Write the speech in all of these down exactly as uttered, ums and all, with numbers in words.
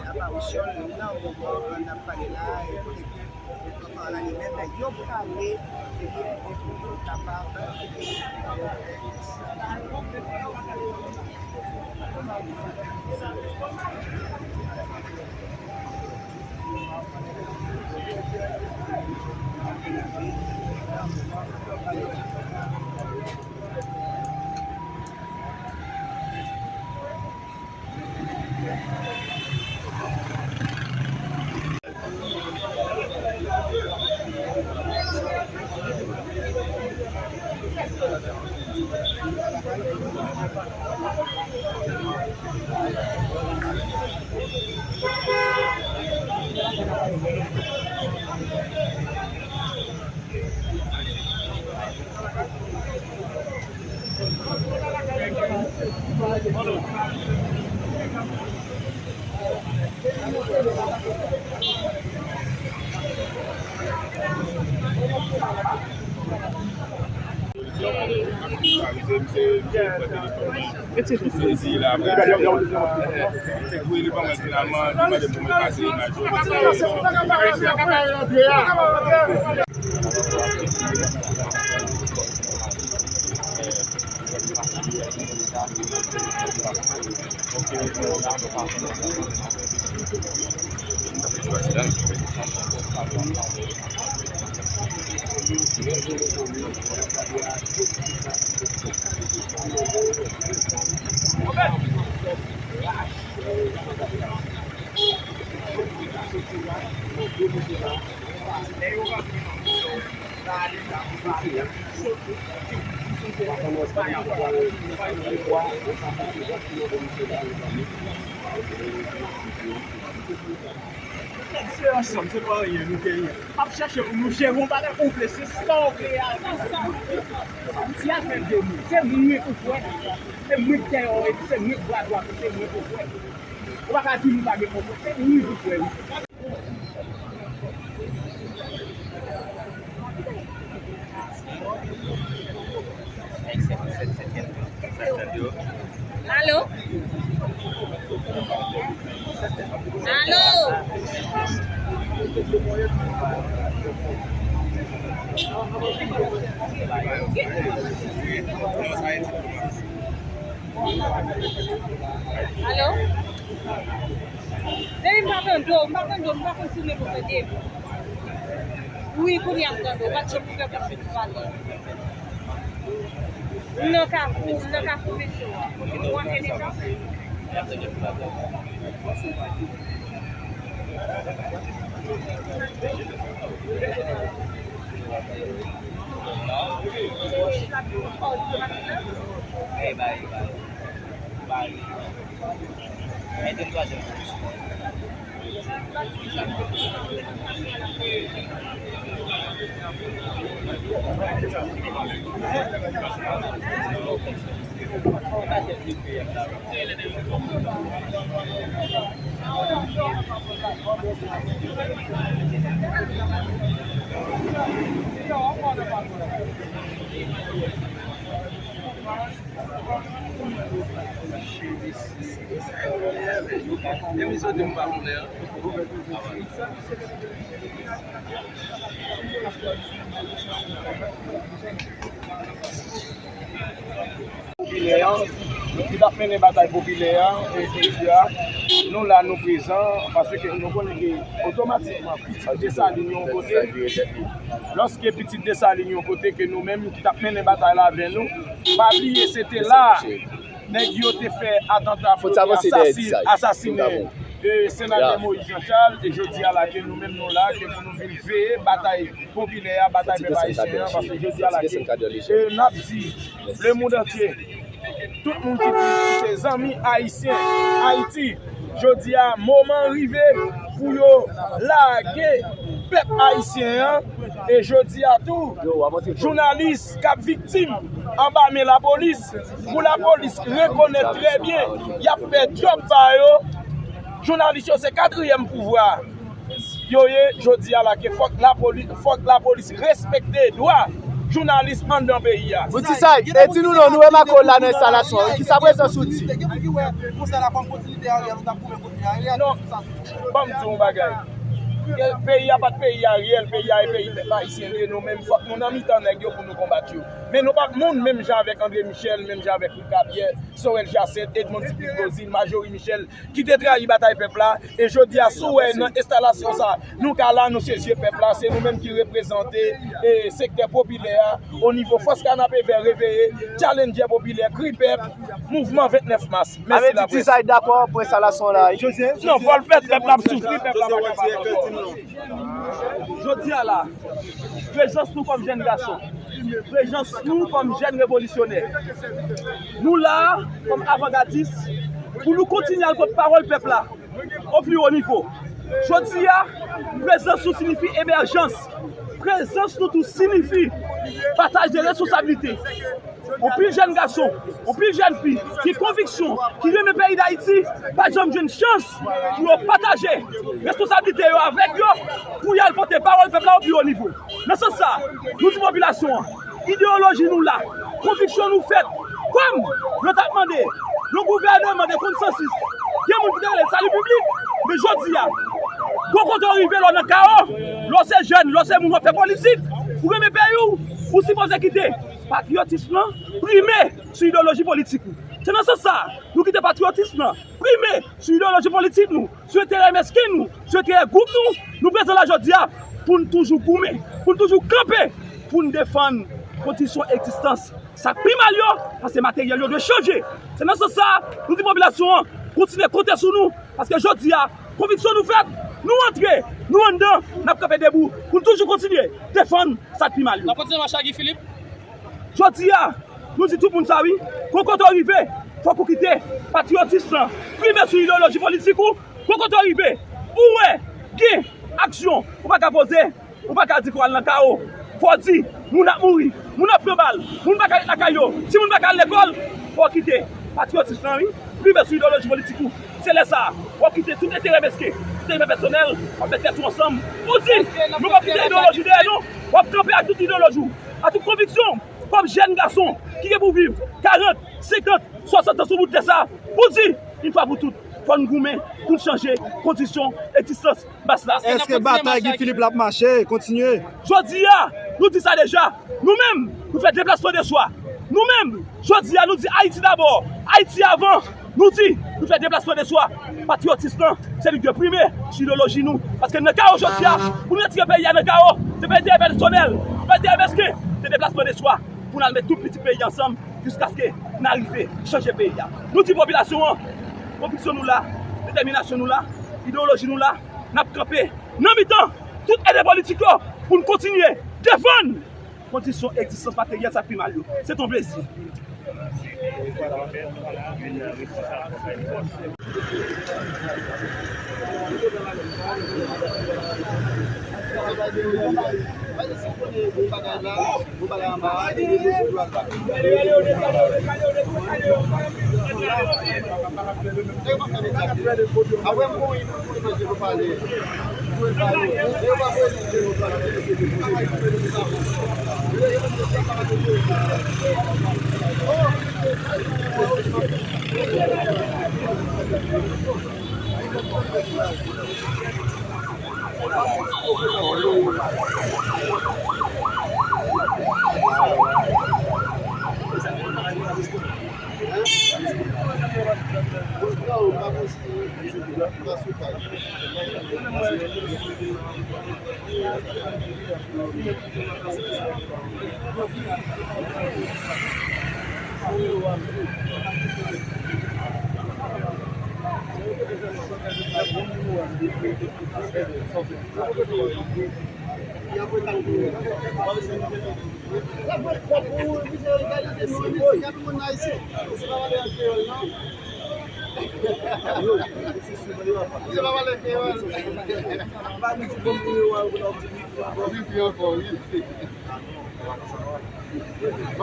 Aparisyon nan moman n ap pale la, e kote ke fanfan an li menm, yo prale, ebyen, e pou yo kapab Sezi la, apre se voye li ban mwen finalman, li mande pou mwen pase imaj yo. Nèg se ansanm, se pa anyen nou genyen. Ap chache pou nou jere yon bagay konplè, se sa w vle a. Di a fè de mo. Se mwen ou kwè. Se mwen ki dèyè w, epi se mwen ki bra dwat ou, se mwen ou kwè. Ou pa ka di nou pa gen konplè, se mwen ou kwè wi. Alo? Alo? Alo? Depi m pa tande w, m pa tande w, m pa konn si w menm ou tande m. Wi, kounye a m tande w, m pa t janm ouvè bouch mwen pou pale. M nan Kafou, m nan Kafou Metro a. Ou antre deja? Chemise. Popilè an, ki t ap mennen batay popilè an, e jodi a, nou la, nou prezan, paske nou konnen ke otomatikman, pitit Desalin yon kote, lòske pitit Desalin yon kote, ke nou menm ki t ap mennen batay la avè nou, pa bliye se te la, nèg yo te fè atanta pou yo te asasin-, asasinen, e, senatè Moïse Jean Charles, e jodi a la ke nou menm nou la, ke pou nou vin veye batay popilè a, batay pèp ayisyen an, paske jodi a la ke, e, n ap di, le monde entier, tout moun ki di ki se zanmi ayisyen, Ayiti, jodi a, moman rive pou yo lage pèp ayisyen an, e jodi a tou, jounalis k ap viktim anba men lapolis, pou lapolis rekonèt trè byen, y ap fè djòb pa yo, jounalis yo se katriyèm pouvwa yo ye, jodi a la ke fòk lapolis, fòk lapolis respekte dwa jounalis anndan peyi a. Pou di sa, e di nou non, nou remake w la nan enstalasyon an, wi, kisa prezans ou di? Non, ban m di w yon bagay. Peyi a pa t peyi Ariel, peyi a e peyi pèp ayisyen li ye, nou menm fòk nou nan mitan nèg yo pou nou konbat yo. Men nou pa t moun menm jan avèk André Michel, menm jan avèk Ricard Pierre, Sorel Jacinthe, Edmonde Dupuis Gozin, Majorie Michel, ki te trayi batay pèp la, e jodi a, si w wè nan enstalasyon sa, nou ka la, nou se zye pèp la, se nou menm ki reprezante, e, sektè popilè a, o nivo Fòs Kanapevè Reveye, Challenger Popilè, Kri Pèp, Mouvman vennèf Mas. Mèsi la près. Ti Saïd dakò pou enstalasyon la, wi. Non, fò l fèt, pèp la ap soufri, pèp la pa kapab ankò. Jodi a la, prezans nou kòm jèn gason, prezans nou kòm jèn revolisyonè, nou la kòm avangadis pou nou kontinye al pòt pawòl pèp la o pli wo nivo. Jodi a, prezans nou siyifi emèjans, prezans nou tou siyifi pataj de responsablite. Yon pil jèn gason, yon pil jèn fi ki konviksyon, ki renmen peyi Dayiti, pa janm jwenn chans pou yo pataje responsablite yo avèk yo, pou y al pote pawòl pèp la o pi wo nivo. Nan sans sa, nou di popilasyon an, ideyoloji nou la, konviksyon nou fèt, kòm yo t ap mande yon gouvèneman de konsansis, gen moun ki te rele sali piblik, men jodi a, gwo kote w rive lè w nan kawo, lè w se jèn, lè w se moun w ap fè politik, ou renmen peyi w, ou sipoze kite patriyotis lan prime sou ideyoloji politik ou. Se nan sans sa, nou kite patriyotis lan prime sou ideyoloji politik nou, sou enterè mesken nou, sou enterè gwoup nou, nou prezan la jodi a pou n toujou goumen, pou n toujou kanpe, pou n defann kondisyon egzistans sa k pi mal yo, paske materyèl yo dwe chanje. Se nan sans sa, nou di popilasyon an, kontinye konte sou nou, paske jodi a, konviksyon nou fèt, nou antre, nou anndan, n ap kanpe debou pou n toujou kontinye defann sa k pi mal yo. N ap kontinye mache ak Guy Philippe. Jodi a, nou di tout moun sa wi, gwo kote w rive, fòk ou kite patriyotis lan prime sou ideyoloji politik ou, gwo kote w rive, ou wè gen aksyon ou pa ka poze, ou pa ka di fò w al nan kawo, fò w di moun ap mouri, moun ap pran bal, moun pa ka ret lakay yo, timoun pa ka al lekòl, fò w kite patriyotis lan wi, prime sou ideyoloji politik ou. Se lè sa a, w ap kite tout enterè mesken, tout enterè pèsonèl, w ap met tèt ou ansanm, ou di, nou p ap kite ideyoloji dèyè non, w ap kanpe ak tout ideyoloji w, ak tout konviksyon w, kòm jèn gason ki gen pou viv karant, senkant, swasant tan sou bout tè sa a, pou di, yon fwa pou tout, fò n goumen pou n chanje kondisyon egzistans mas la. Èske batay Guy Philippe la ap mache? Kontinye. Jodi a, nou di sa deja. Nou menm, nou fè deplasman de swa. Nou menm, jodi a, nou di Ayiti dabò, Ayiti avan. Nou di, nou fè deplasman de swa. Patriyotis lan, se li ki dwe prime sou ideyoloji nou. Paske n nan kawo jodi a, pou n retire peyi a nan kawo, se pa enterè pèsonèl, se pa enterè mesken, se deplasman de swa pou n al met tout pitit peyi ansanm jiskaske n arive chanje peyi a. Nou di popilasyon an, konviksyon nou la, detèminasyon nou la, ideyoloji nou la, n ap kanpe nan mitan tout ede politik yo pou n kontinye defann kondisyon egzistans materyèl sa k pi mal yo. Se t on plezi. Ban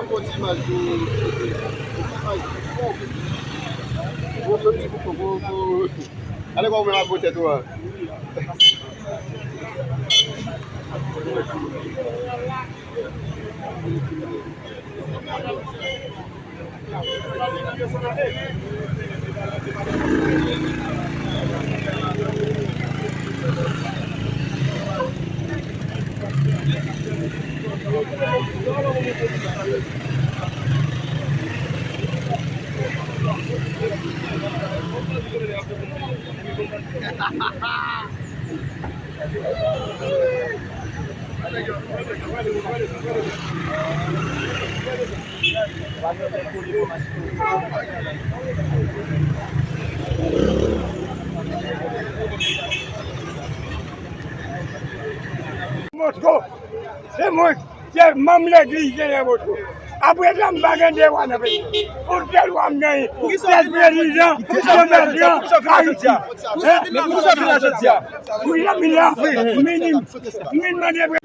m fè yon ti imaj pou, yon ti imaj pou, pou, pou, pou, ale kwa ou menm ak gwo tèt ou a. Motko, se mwen. Se manm legliz Senyè Bosco. Apre sa, m pa gen de wa nan peyi. Pou tèl wa m genyen, tèl prezidan, tèl prezidan, Ayiti. Men poukisa w vin la jodi a? Wi, m vin la. M vin, m vin mande pre-